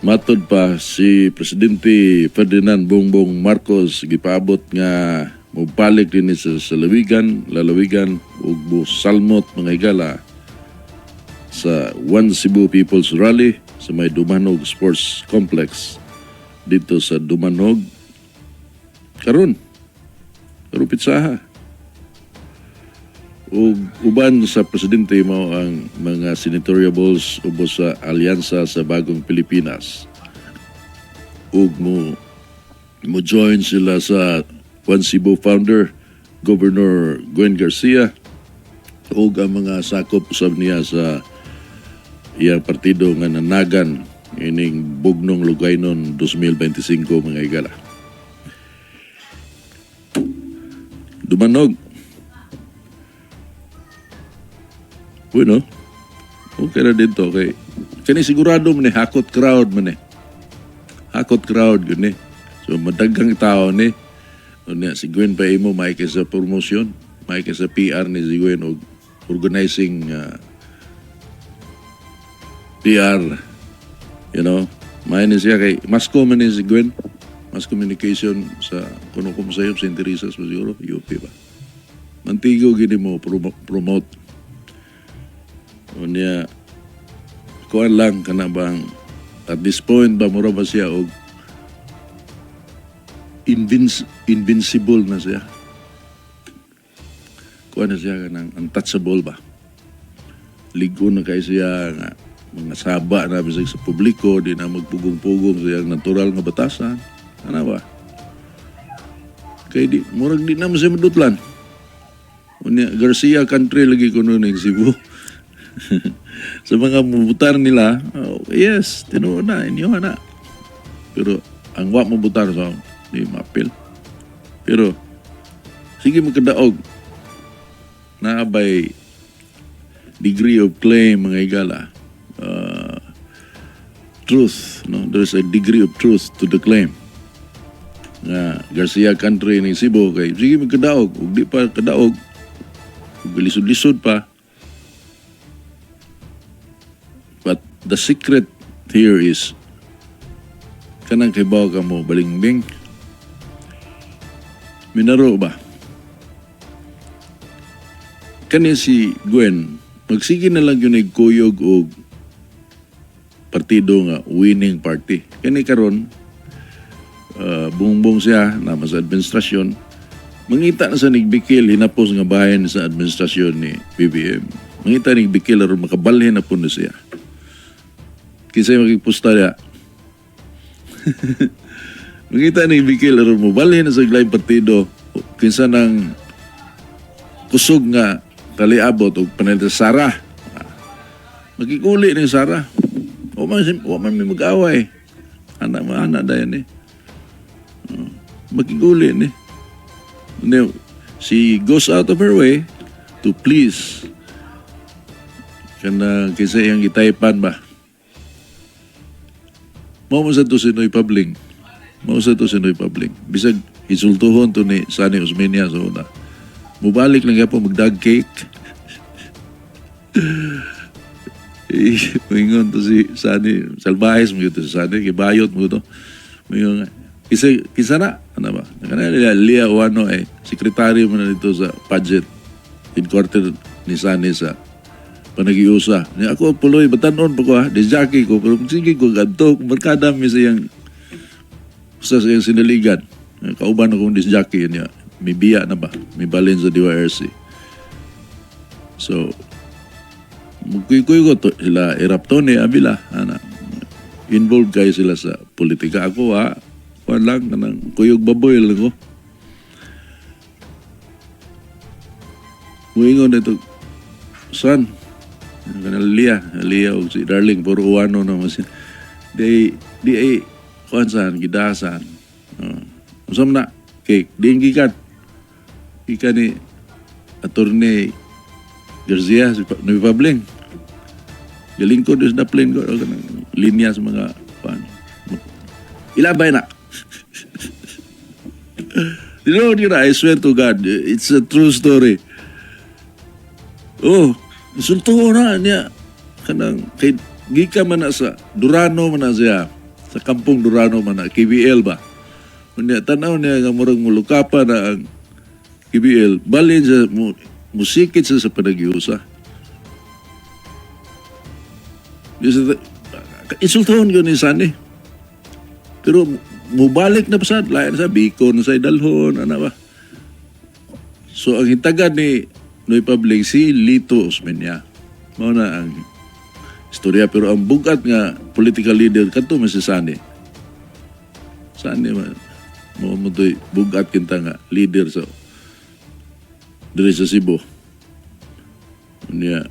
Matod pa si Presidente Ferdinand Bongbong Marcos gipaabot nga mobalik dinhi sa lalawigan ug mosalmot, mga higala, sa One Cebu People's Rally sa may Dumanjug Sports Complex dito sa Dumanjug karon karon petsaha. Ug uban sa presidente mao ang mga senatoriables ubos sa Alyansa sa Bagong Pilipinas ug mo join sila sa One Cebu founder Governor Gwen Garcia ug ang mga sakop usab niya sa iyang partido nga nanagan ining Bugnong Lugaynon 2025, mga higala. Dumanjug. Bueno, okay na dito kay kani sigurado man ni hakot crowd man ni. Hakot crowd gani. So madaghang tao ni. Unya si Gwen pa imo may kay sa promotion, may kay sa PR ni si Gwen og organizing PR. May ni siya kay mas common ni si Gwen. Mass communication sa kuno ko sa St. Teresa's pa siguro, UP ba. Mantigo gini mo promote. Unya kuan lang kana bang at this point ba mura ba siya og invincible na siya. Kuan na siya kanang untouchable ba. Ligo na kay siya nga mga saba na bisag sa publiko, di na magpugong-pugong sa iyang natural nga batasan. Ano ba? Kay di, murag di na mo siya madutlan. Unya, Garcia country lagi kuno ning Cebu. Sa mga mubutar nila, oh, yes, tinuod na, inyo na. Pero ang wa mubutar sa di mapil. Pero sige magkadaog. Naabay degree of claim, mga higala. Truth, no? There's a degree of truth to the claim nga Garcia country ning Cebu kay sige magkadaog ug di pa kadaog ug lisod-lisod pa. But the secret here is kanang kibaw ka mo balingbing minaro ba kani si Gwen, magsige na lang yun kuyog og partido nga winning party kani karon. Bungbong siya na sa administrasyon, mangita na sa nigbikil hinapos nga bahin sa administrasyon ni BBM. Mangita nigbikil aron makabalhin na po na siya. Kinsay makigpusta niya? Mangita nigbikil aron mobalhin na sa laing partido, kinsa nang kusog nga kaliabot og panel Sara. Magkikuli ni Sara. Wa man may mag-away. Anak mo, anak dayon eh. Makiguli ni. Hindi, she goes out of her way to please kana kinsa iyang gitaypan ba. Mao mo sa to si Noy Pabling. Mao sa to si Noy Pabling. Bisag insultuhon to ni Sonny Osmeña sa una. Mubalik lang gyapon magdag cake. Eh, moingon to si Sonny, salbahes mo to si Sonny, kibayot mo to. Moingon nga, kisa na, ano ba? Kana Lia Uano eh, sekretaryo mo na dito sa budget headquarter ni Sonny sa Panagiusa. Ni ako puloy, batanon pa ko ha, di jockey ko, pero sige ko, ganto, barkada mi sa iyang, sa iyang sinaligan. Kauban akong disc jockey niya. May biya na ba? May balin sa DYRC. So, magkuy-kuy ko to, sila Erap Tony Abila, ana. Involved kayo sila sa politika. Ako ha, kuwan lang, kanang kuyog baboy lang ko. Muingon ito, son, kanang Lia, Lia o si Darling, puro uwano na mas. Di, di ay, kuwan saan, gidasan. Unsa man na, cake, di gikan. Gikan ni Attorney Garcia, si Noy Pabling. Galingkod is na plane ko, kanang linya sa mga, kuwan. Ilabay na. Tinuod yun na, I swear to God, it's a true story. Oh, insulto na niya. Kanang, kay, gika man na sa, Durano man na siya. Sa Kampong Durano man na, KBL ba? Unya, tanaw niya nga murag mulukapa na ang KBL, balin sa, musikit siya sa Panaghiusa. Insultuhon ko ni Sani. Pero mubalik na pasad, lain sa Bicol, na sa Idalhon, ano ba? So ang hitagan ni Noy Pabling si Lito Osmeña. Mao na ang istorya, pero ang bugat nga political leader kadto man si Sani. Sani man mo mo to'y bugat kinta nga leader sa diri sa Cebu. Unya,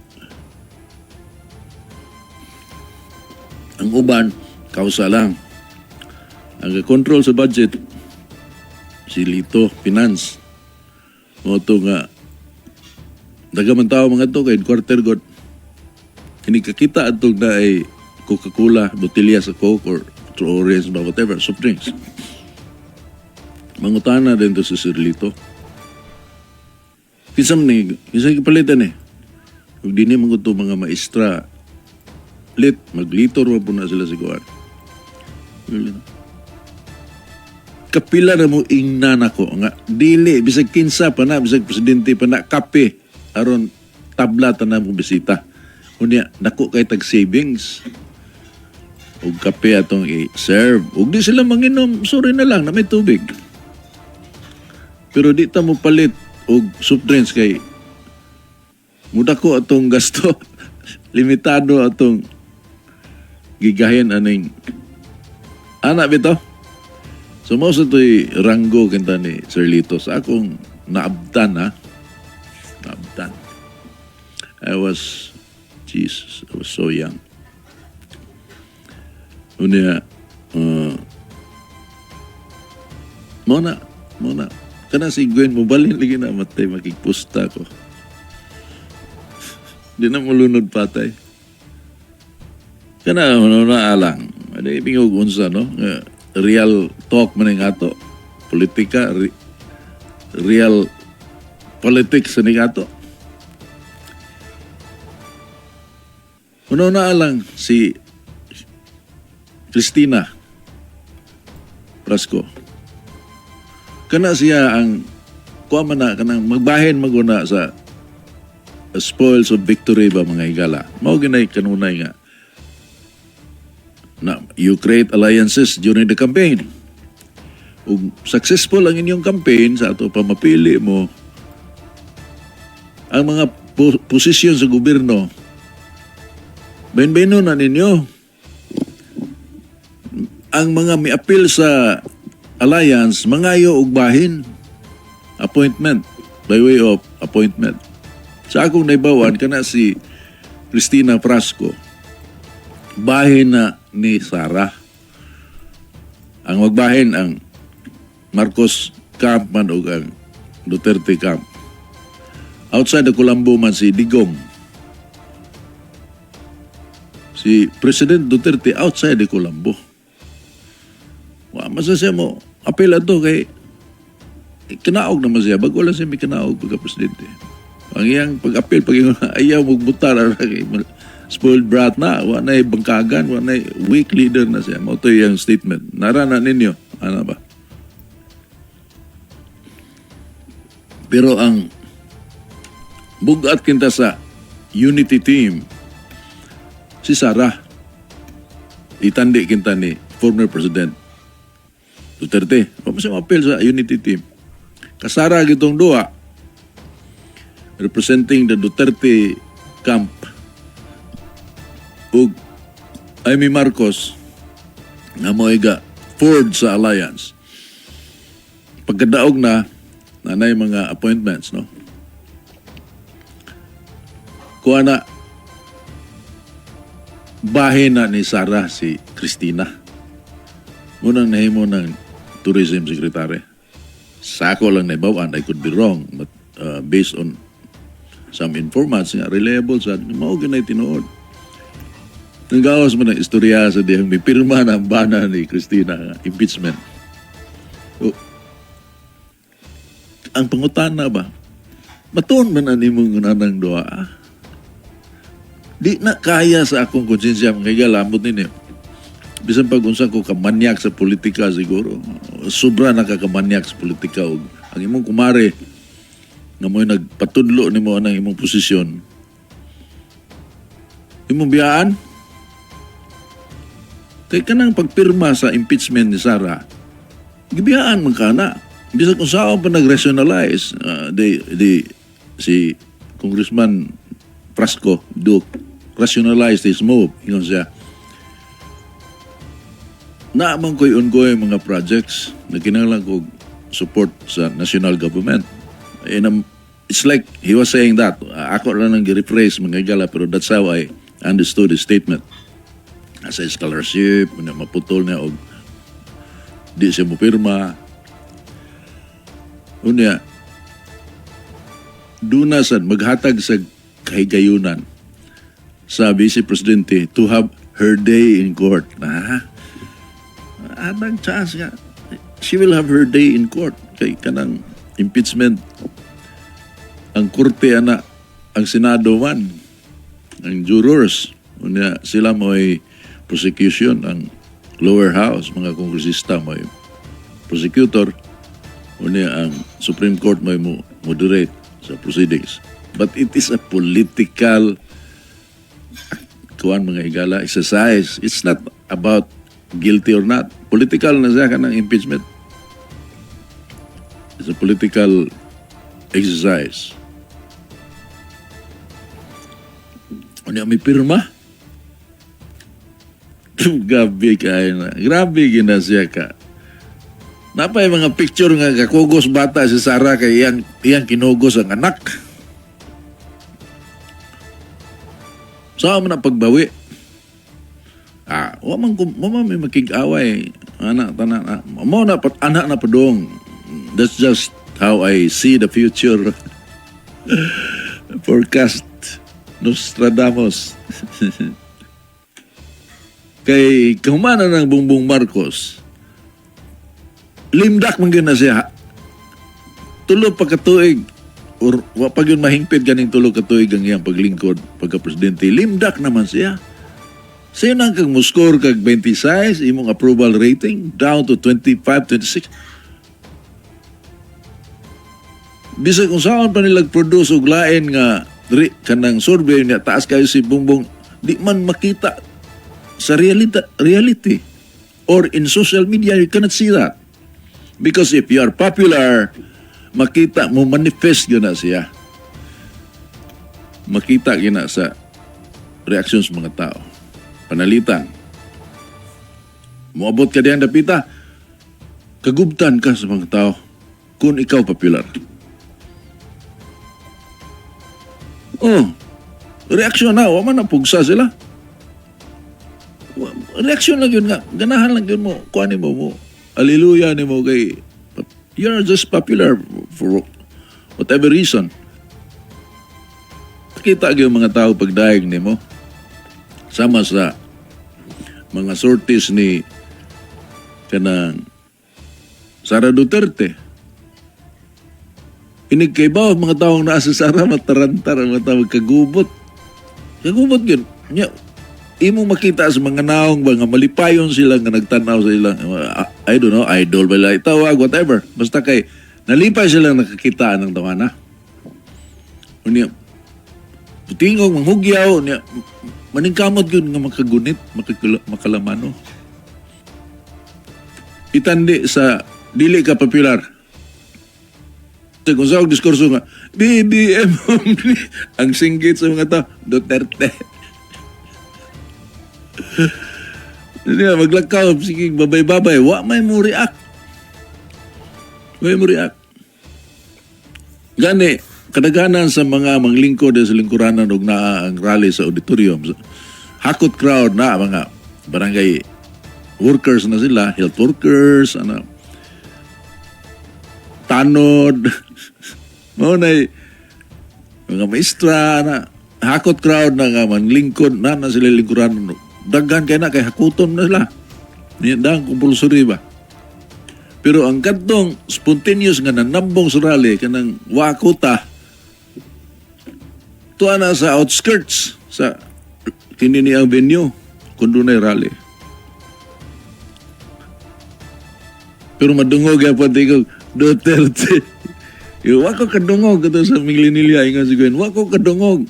ang uban kausa lang. Ang control sa budget si Lito, finance. Mo to nga daga man tao mga to kay quarter god. Kini kakita adtong na ay Coca-Cola, botelya sa Coke or True Orange ba, whatever, soft drinks. Mangutana din to si Sir Lito. Kinsa man ni, kinsa gipalitan eh. Ug dinhi man gud to mga maestra lit, maglitor man po na sila sa kuwan. Kapila na mo ingnan ako nga dili bisag kinsa pa na, bisag presidente pa na, kape aron tabla tanan mo bisita. Unya dako kay tag savings og kape atong i-serve. Ug di sila manginom, sorry na lang na may tubig. Pero di ta mo palit og soft drinks kay mudako atong gasto. Limitado atong gigahin aning ana bitaw. So mao sa to'y ranggo kinta ni Sir Lito sa akong naabtan, ha. Naabtan. I was, Jesus, I was so young. Unya, mao na, mao na. Kana si Gwen, mobalhin lagi na matay, makigpusta ko. Di na mulunod patay. Kana, ano na alang. Ano ibig unsa, no? Nga, real talk man ang ato. Politika, real politics ni ato. Una na lang si Cristina Frasco. Kana siya ang kuha man na kanang magbahin maguna sa spoils of victory ba, mga higala. Mao ginay kanunay nga na you create alliances during the campaign. Ug successful ang inyong campaign sa ato pa mapili mo ang mga posisyon sa gobyerno, bahin-bahinon na ninyo. Ang mga miapil sa alliance, mangayo og bahin. Appointment. By way of appointment. Sa akong naibawan, kana si Cristina Frasco, bahin na ni Sara. Ang magbahin ang Marcos camp man o ang Duterte camp. Outside the Colombo man si Digong. Si President Duterte outside the Colombo. Wa man sa siya mo apel ato kay kinaog naman siya. Bago lang siya may kinaog pagka-presidente. Ang iyang pag-apel, pag ingon, ayaw magbutar, spoiled brat na, wa na bangkagan, wa na weak leader na siya. Mao to iyang statement. Nara na ninyo. Ano ba? Pero ang bugat kinta sa unity team, si Sara, itandi kinta ni former President Duterte. Wa man siya ma-appeal sa unity team. Kasara gitong duha, representing the Duterte camp, ug Imee Marcos nga mo'y ga forward sa alliance. Pagkadaog na, nanay mga appointments, no? Kuha na, bahin na ni Sara si Cristina. Munang nahimo ng tourism secretary. Sako lang naibawan, I could be wrong, but based on some informants nga reliable sa mao ginay tinuod. Nanggawas man ang istorya sa dihang may pirma na ang bana ni Cristina nga impeachment. O, ang pangutana ba, matuon man ang imong nanang doa? Di na kaya sa akong konsensya, mga higala, ambot ninyo. Bisan pag unsa ko kamanyak sa politika siguro, sobra na ka kamanyak sa politika og ang imong kumare nga mo'y nagpatudlo nimo anang imong posisyon, imong biyaan kay kanang pagpirma sa impeachment ni Sara, gibiyaan man kana. Bisan kung saan pa nag-rationalize, the si Congressman Frasco do rationalize this move. Ingon siya, naa man ko'y ongoing mga projects na kinahanglan ko support sa national government. And it's like he was saying that. Ako lang nang gi-rephrase, mga higala, pero that's how I understood the statement. Sa scholarship, na maputol niya og di siya mopirma. Unya, duna sad maghatag sa kahigayunan sa Vice Presidente to have her day in court. Ah, anang chance nga. She will have her day in court. Kay kanang impeachment, ang korte ana, ang Senado man, ang jurors, unya sila mo'y prosecution, ang lower house, mga kongresista mo'y prosecutor, unya ang Supreme Court mo'y mo moderate sa proceedings. But it is a political kuan, mga higala, exercise. It's not about guilty or not. Political na siya kanang impeachment. It's a political exercise. Unya may pirma. Grabe kayo na. Grabe gina siya ka. Napay mga picture nga kakugos bata si Sara kay iyang kinugos ang anak. Saan man na pagbawi? Ah, wa man may makig-away. Anak, tanan, ah, mo na pat anak na padong. That's just how I see the future. Forecast Nostradamus. Kay kahumana ng Bongbong Marcos, limdak man gyud na siya. Tulo pa katuig or wa pa gyud mahingpit ganing 3 ka tuig ang iyang paglingkod pagka-presidente. Limdak naman siya. Sayo nang kang muscore kag 26, imong approval rating down to 25, 26. Bisag kung saan pa nila produce og lain nga kanang survey niya, taas kayo si Bongbong, di man makita sa reality or in social media, you cannot see that. Because if you are popular, makita mo, manifest yun na siya. Makita yun na sa reactions mga tao. Panalitan. Muabot ka diyang dapita, kagubtan ka sa mga tao kung ikaw popular. Oh, reaksyon na, wa man na pugsa sila. Reaksyon lang yun nga, ganahan lang yun mo, kuha ni mo mo, hallelujah ni mo kay, you're just popular for whatever reason. Kita gyud mga tao pagdaig nimo. Sama sa mga sorties ni kanang Sara Duterte. Inig kay ba mga taong naa sa Sara, matarantar ang mga tao, kagubot. Kagubot yun. Nya, imong makita sa mga naong ba nga malipayon sila nga nagtanaw sa ilang, I don't know, idol ba nila itawag, whatever. Basta kay nalipay sila nakakita ng tawana. Unya, putingog, manghugyaw, unya, maningkamot yun nga makagunit, makalamano. Itandi sa dili ka popular. Kung sa diskurso nga, BBM, ang singgit sa mga tao, Duterte. Hindi nga, maglakaw, sige, babay-babay, wa may mo react. Wa may mo react. Gani, kadaghanan sa mga manglingkod sa lingkuranan og naa ang rally sa auditorium. Hakot crowd na mga barangay workers na sila, health workers, ano, tanod, mao na mga maestra na hakot crowd na nga manglingkod na na sila lingkuranan. Daghan kay na kay hakuton na sila. Dahang compulsory ba? Pero ang kadtong spontaneous nga nanambong sa rally kanang wakuta tuwa na sa outskirts sa kini ni ang venue kung dunay rally. Pero madungog gyapon tingog Duterte. Yo, wa ko kadungog kato sa Minglanilla, ingon si Gwen. Wa ko kadungog.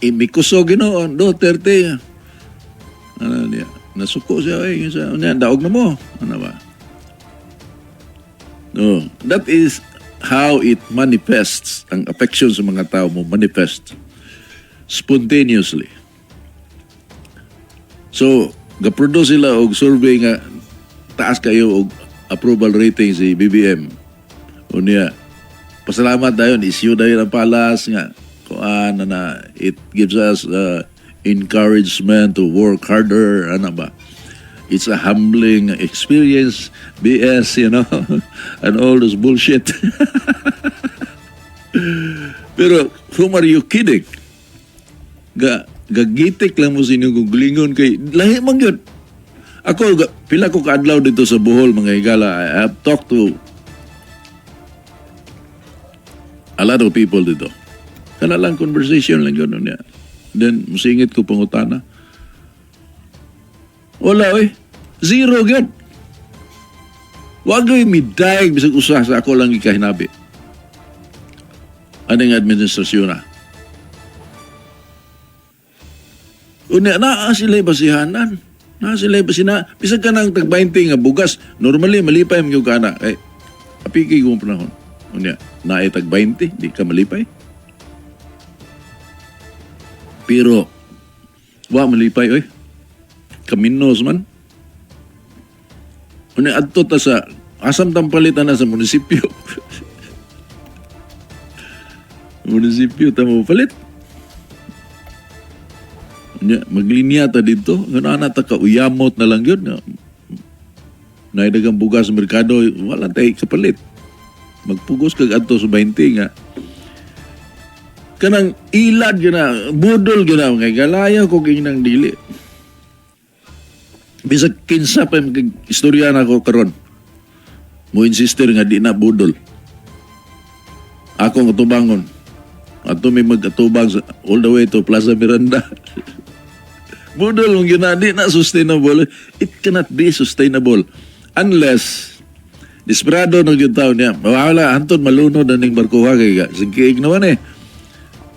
Mikusog ginoon, Duterte. Ano niya? Nasuko siya eh. Sa, niya, daog na mo. Ano ba? No, that is how it manifests. Ang affection sa mga tao mo manifest spontaneously. So, ga-produce sila og survey nga taas kayo og approval rating si BBM. Unya, pasalamat dayon, issue dayon ang palace nga kuan na, na it gives us encouragement to work harder, ano ba? It's a humbling experience, BS, and all this bullshit. Pero whom are you kidding? Gagitik lang mo sa inyong gulingon kay lahi man gyud. Ako ga, pila ko kaadlaw dito sa Bohol, mga higala. I have talked to a lot of people dito. Kana lang conversation lang yun niya. Then musingit ko pangutana. Wala oy. Zero gyud. Wa gyud midayeg bisag usa sa ako lang gikahinabi. Aning administrasyon na. Unya, naa sila basihanan. Naa sila basina. Bisag ka nang tag 20 nga bugas, normally malipay mo yung kana. Eh, apiki ko panahon. Unya, naay tag 20, di ka malipay. Pero, wa malipay, oy. Kaminos man. Unya, adto ta sa, asam tang palitan na sa munisipyo. Munisipyo, ta mo palit. Unya, maglinya ta dito. Nga na ta ka uyamot na lang yun. Nga, naidagang bugas sa merkado, wala tayo kapalit. Magpugos kag adto sa 20 nga. Kanang ilad yun na, budol yun na, kay galaya ko ginang dili. Bisag kinsa pa yung istorya na ko karon. Mo insister nga di na budol. Akong atubangon. Ato may mag-atubang all the way to Plaza Miranda. Budol mong yun na, di na sustainable. It cannot be sustainable unless desperado ng yung tao niya. Mawala, hantod malunod na ning barkuha kay ga. Singkiig naman eh.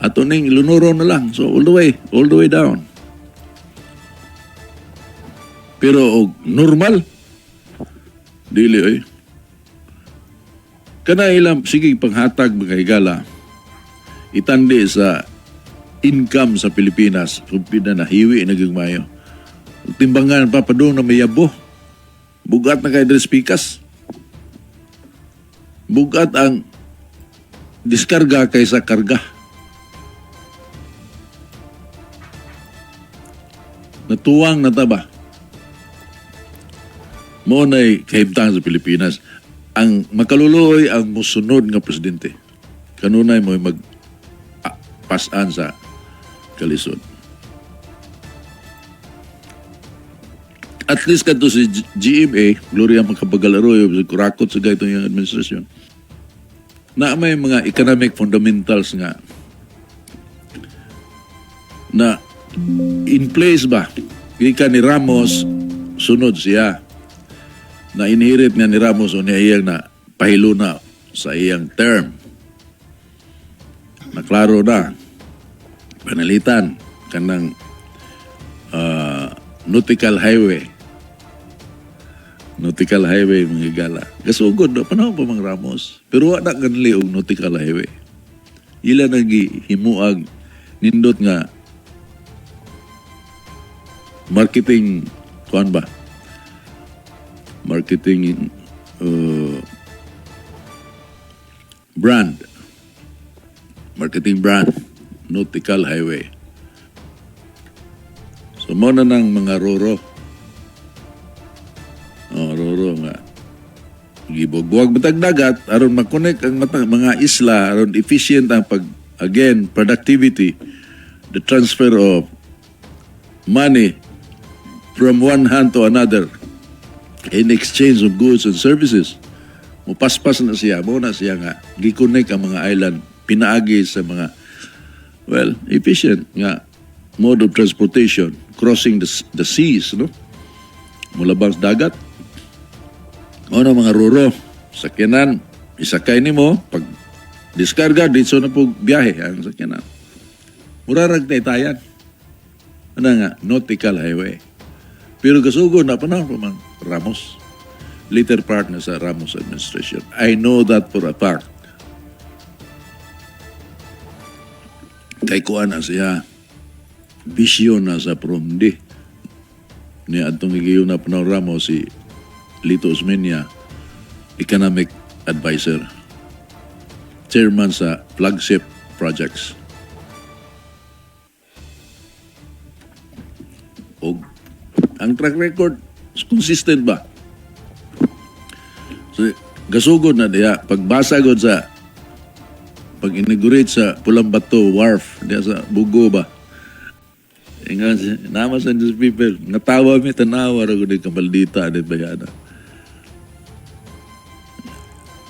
Ato ning lunuro na lang. So all the way down. Pero og normal, dili oy. Kana ilang sige panghatag mga higala, itandi sa income sa Pilipinas, kung pina nahiwi naging mayo. Timbangan pa padung na mayabo. Bugat na kay Dres Pikas. Bugat ang diskarga kaysa karga. Natuwang na taba. Mo na'y kahimtang sa Pilipinas. Ang makaluluoy ang musunod nga presidente. Kanunay mo'y mag-pasan sa kalisod. At least kadto si GMA, Gloria Macapagal Arroyo, si kurakot sa gaytong iyang administrasyon, na may mga economic fundamentals nga na in place ba? Gikan ni Ramos, sunod siya. Na inherit nga ni Ramos o niya iyang na pahilo na sa iyang term. Naklaro na. Panalitan kanang nautical highway. Nautical highway mga gala. Kasugod na panahon pa mang Ramos. Pero wa na kanli og nautical highway. Ila nagihimuag nindot nga marketing kuan ba? Marketing brand. Marketing brand. Nautical highway. So mo na ng mga roro. Oh, roro nga. Gibugbuwag matag dagat aron makonect ang matag mga isla aron efficient ang pag again productivity, the transfer of money from one hand to another in exchange of goods and services. Mupaspas na siya, mo na siya nga gi-connect ang mga island pinaagi sa mga well, efficient nga mode of transportation crossing the seas, no? Mulabang sa dagat. Mao na mga roro, sakyanan, isakay nimo pag diskarga dito na po biyahe ang sakyanan. Mura rag taytayan. Ano nga, nautical highway. Pero kasugod na panahon pa man Ramos. Later part na sa Ramos administration. I know that for a fact. Kay kuan na siya, bisyon na sa Promdi. Ni atong gigiyon na panahon Ramos si Lito Osmeña, economic advisor, chairman sa flagship projects. Og ang track record consistent ba? So, gasugod na diya pagbasa gud sa pag inaugurate sa Pulang Bato Wharf diya sa Bugo ba. Ingon nama sa these people, natawa mi tanawa ra gud kamaldita ni bayana.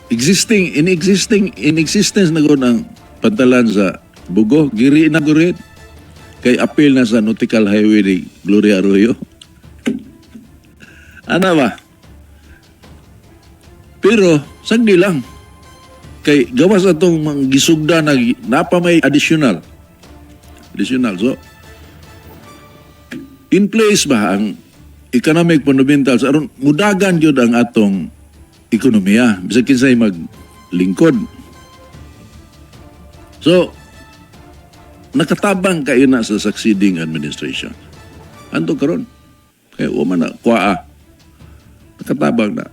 Existing in existing in existence na gud ang pantalan sa Bugo, giri inaugurate kay appeal na sa nautical highway ni Gloria Arroyo. Ana ba? Pero sagdi lang. Kay gawas atong mga gisugda na napa may additional. Additional. So, in place ba ang economic fundamentals aron mudagan gyud ang atong ekonomiya bisag kinsay maglingkod. So, nakatabang kayo na sa succeeding administration. Anto karon. Kay wa man na kuaa. Nakatabang na.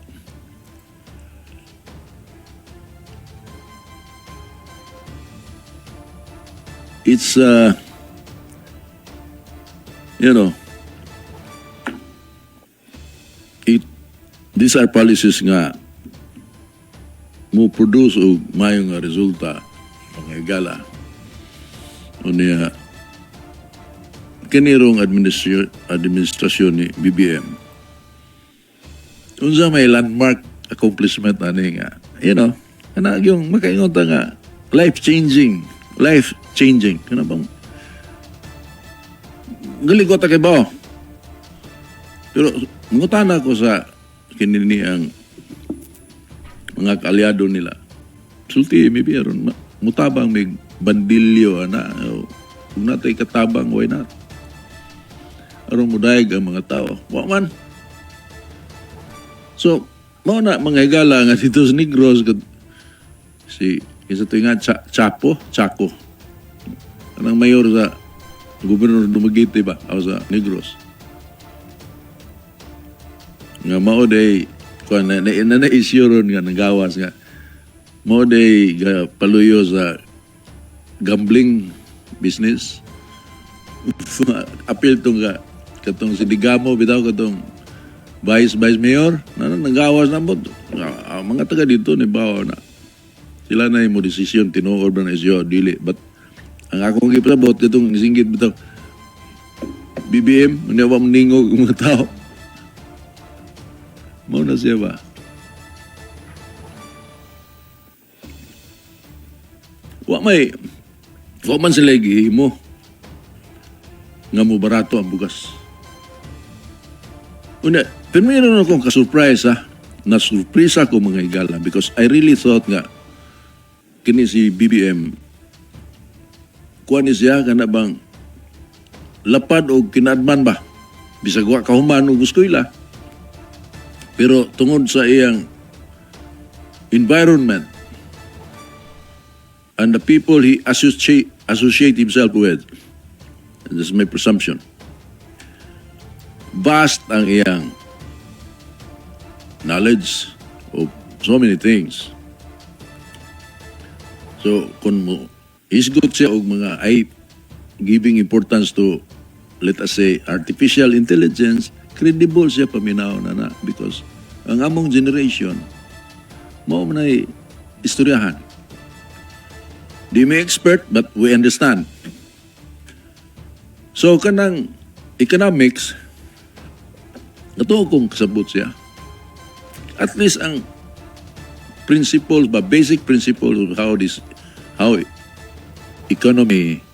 It's you know it these are policies nga mo produce og mayo nga resulta, mga higala. Unya kinirong administrasyon ni BBM, unsa may landmark accomplishment ani nga kana yung makaingon ta nga life changing, life changing, kana bang galing ta kay ba? Pero mangutana ko sa kinini ang mga kaalyado nila, sulti mi aron mutabang mig bandilyo ana. Kung natay katabang, why not, aron mudayeg ang mga tao? Wa man. So mao na, mga higala, nga dito sa Negros si isa to nga Chapo Chaco anang mayor sa Gobernador Dumaguete ba o sa Negros nga mao day kuan na na, na, na issue ron nga nagawas nga mao day ga paluyo sa gambling business. Apil tong ga katong si Digamo bitaw, katong vice mayor na nagawas na mo. Ah, mga taga dito ni bawa na sila na mo desisyon tinuod ba na isyo dili, but ang akong gipasabot katong singgit bitaw BBM, unya wa maningog ang mga tao. Mao na siya ba? Wa man sila gihimo nga mo barato ang bugas. Una, pero meron akong kasurprise ha. Na-surprise ako, mga higala, because I really thought nga kini si BBM kuha ni siya kana bang lapad o kinadman ba bisag wa kahuman og eskwela, pero tungod sa iyang environment and the people he associate himself with, and this is my presumption, vast ang iyang knowledge of so many things. So kung mo isgot siya og mga ay giving importance to, let us say, artificial intelligence, credible siya paminaw na na because ang among generation mao man ay istoryahan. Di may expert, but we understand. So kanang economics natuo kong kasabot siya. At least ang principles ba, basic principles of how economy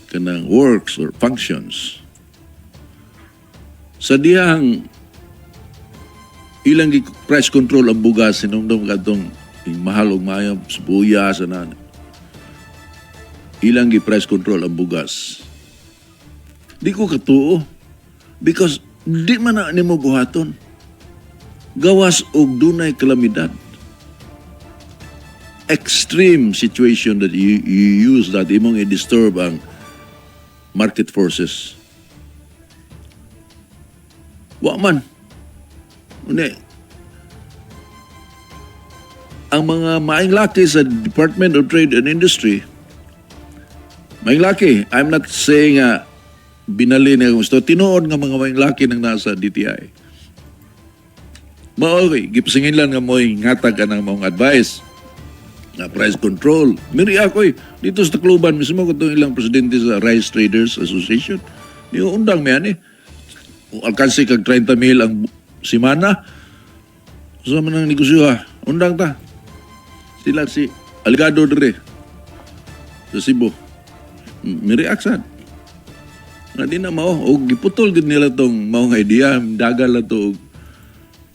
kanang works or functions. Sa dihang Ilang gi price control ang bugas, sinumdum kadtong mahal og maayo sibuyas ana. Ilang gi price control ang bugas. Di ko katuo because di man na nimo buhaton. Gawas og dunay kalamidad. Extreme situation that you use that imong i-disturb ang market forces. Wa man. Une, ang mga maing laki sa Department of Trade and Industry, maing laki, I'm not saying binali na gusto, tinuod nga mga maing laki nang nasa DTI. Mao okay, gipasingin lang nga mo'y ngatag ka ng maong advice na price control. Miri ako eh, dito sa Tacloban, mismo ko itong ilang presidente sa Rice Traders Association. Ni undang mi ani. Alkansi kag 30 mil ang simana. Sa man ang negosyo ha, undang ta. Sila si Aligado dire sa Cebu. Mi-react sad. Nga di na mao og giputol gid nila tong maong idea, dagal na to og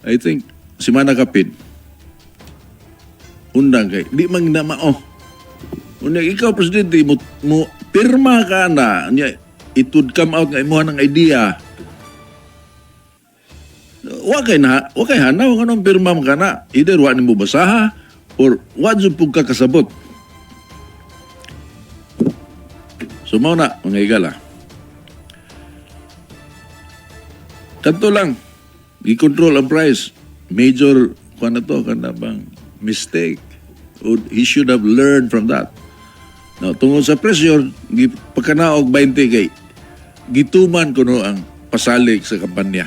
I think simana kapin. Undang kay di man na mao. Unya ikaw, presidente, mo pirma ka na nya, it would come out nga imuha ng idea. Wa kay hanaw nga nung pirma man ka na. Either wa nimo basaha or wa jud pud ka kasabot. So mao na mga higala. Kadto lang gi-control ang price. Major kuan na to, kana bang mistake. Or he should have learned from that. Now, tungod sa pressure, gipakanaog 20 kay gituman kuno ang pasalig sa kampanya.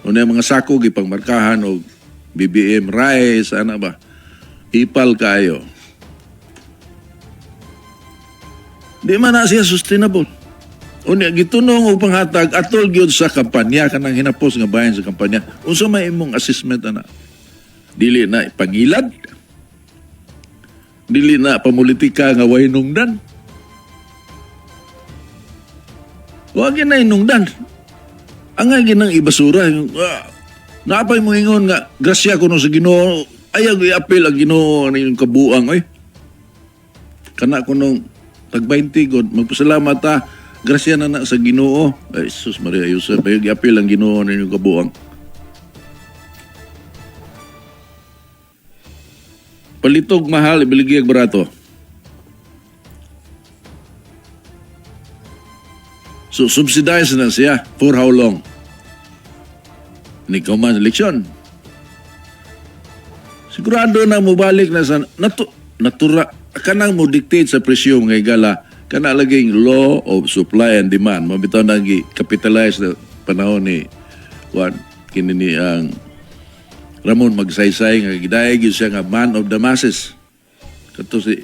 Una mga sako gipangmarkahan og BBM rice ana ba. Ipal kaayo. Di man na siya sustainable. Unya gitunong og panghatag atol gyud sa kampanya kanang hinapos nga bahin sa kampanya. Unsa may imong assessment ana? Dili na pangilad? Dili na pamulitika nga way nungdan? Wa gyud na nungdan. Angay ginang ibasura. Naapay mo ingon nga grasya kuno sa Ginoo, ayaw i-appeal ang Ginoo ani yung kabuang oy. Kana kunong tag 20 god magpasalamat ta, grasya na na sa Ginoo. Ay Jesus Maria Joseph, ayaw i-appeal ang Ginoo ani yung kabuang. Palitog mahal, ibaligya barato. So subsidize na siya for how long? Nikaw man eleksyon. Sigurado na mobalik na sa natura kanang mo dictate sa presyo mga higala, kana laging law of supply and demand. Mabitaw na gi capitalize na panahon ni Juan kini ni ang Ramon Magsaysay nga gidayeg gyud siya nga man of the masses. Kato si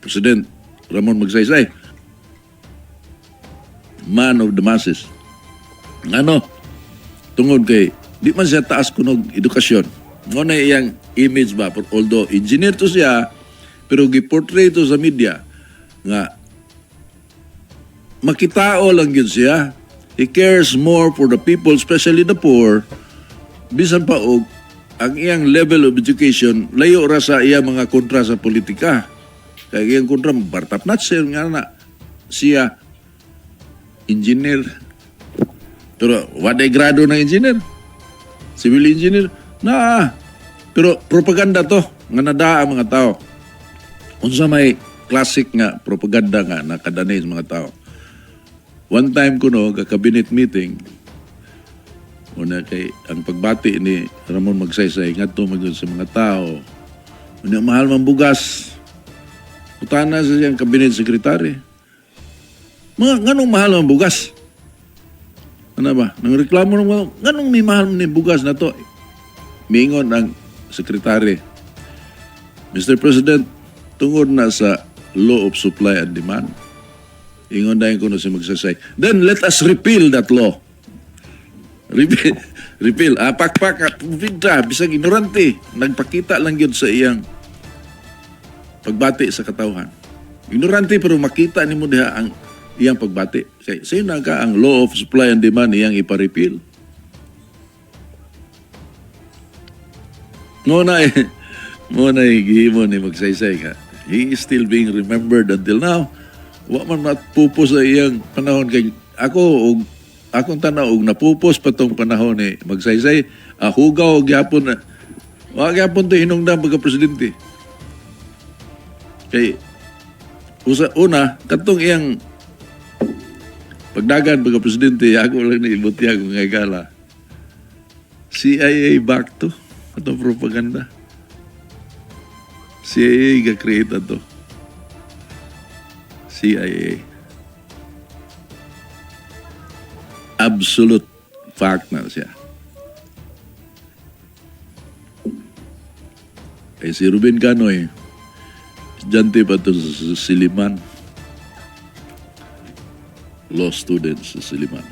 President Ramon Magsaysay. Man of the masses. Ano? Tungod kay di man siya taas kunog edukasyon. Mo na iyang image ba, although engineer to siya, pero gi-portray to sa media nga makitao lang gyud siya. He cares more for the people, especially the poor. Bisan pa og ang iyang level of education layo ra sa iya mga kontra sa politika. Kaya iyang kontra bartap na siya nga na siya engineer. Pero waday grado ng engineer. Civil engineer. Na, pero propaganda to nga nadaa ang mga tao. Unsa may classic nga propaganda nga nakadanay sa mga tao. One time kuno ka cabinet meeting, una kay ang pagbati ni Ramon Magsaysay ngadto man gyud sa mga tao. Unya mahal man bugas. Utana sa siyang cabinet secretary. Mga nganong mahal man bugas? Ano ba? Nang reklamo ng mga, nganong may mahal man ni bugas na to? Miingon ang sekretary. Mr. President, tungod na sa law of supply and demand. Ingon dahil ko na si Magsaysay. Then let us repeal that law. Repeal. Repeal. Pakpak, pita, bisag ignorante. Nagpakita lang yun sa iyang pagbati sa katawhan. Ignorante pero makita nimo diha ang iyang pagbati. Kay sayo na ka ang law of supply and demand iyang ipa-repeal. Mo na eh, gihimo ni Magsaysay ka. He is still being remembered until now. Wa man matpupos sa iyang panahon kay ako og akong tanaw og napupos pa tong panahon ni Magsaysay, hugaw gyapon na wa gyapon to hinungdan pagka presidente. Kay usa una katong iyang pagdagan pagka presidente, ako lang ni ibutyag nga gala. CIA back to atong propaganda. CIA ga-create ato. CIA. Absolute fact na siya. Kay si Ruben Canoy, estudyante pa to sa Silliman. Law students sa Silliman.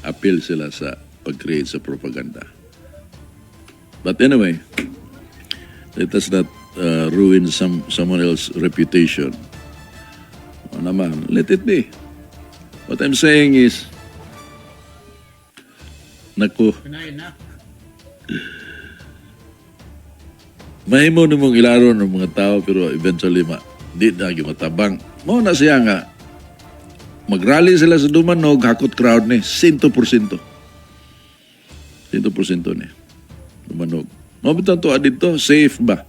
Appeal sila sa pag-create sa propaganda. But anyway, let us not ruin someone else's reputation. O naman, let it be. What I'm saying is, naku, Kunain na. Mahimo nimong ilaro ng mga tao pero eventually di na gyud matabang. Mao na siya nga magrally sila sa Dumanog, hakot crowd ni 100%. 100% ni Dumanog. Mao bitaw to dito, safe ba?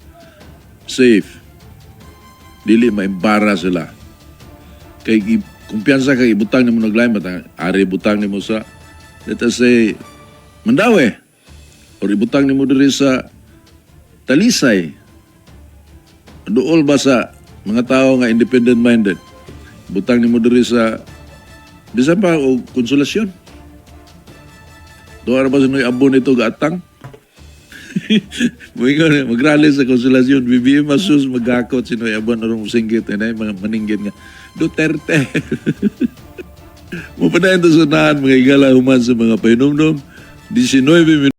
Safe. Dili ma-embarrass sila. Kay kumpiyansa kay ibutang nimo naglain bata, ari butang nimo sa, let us say, Mandaue or ibutang nimo diri sa Talisay. Duol ba sa mga tao nga independent minded? Butang nimo diri sa bisan pa og Konsolasyon. Duha ra ba sa Noy Abo nito gaatang? Moingon magrally sa Konsolasyon, BBM asus magakot si Noy Abon aron singgit inay mga maninggit nga Duterte. Mupadayon to sa naan, mga igala, human sa mga pahinumdum 19.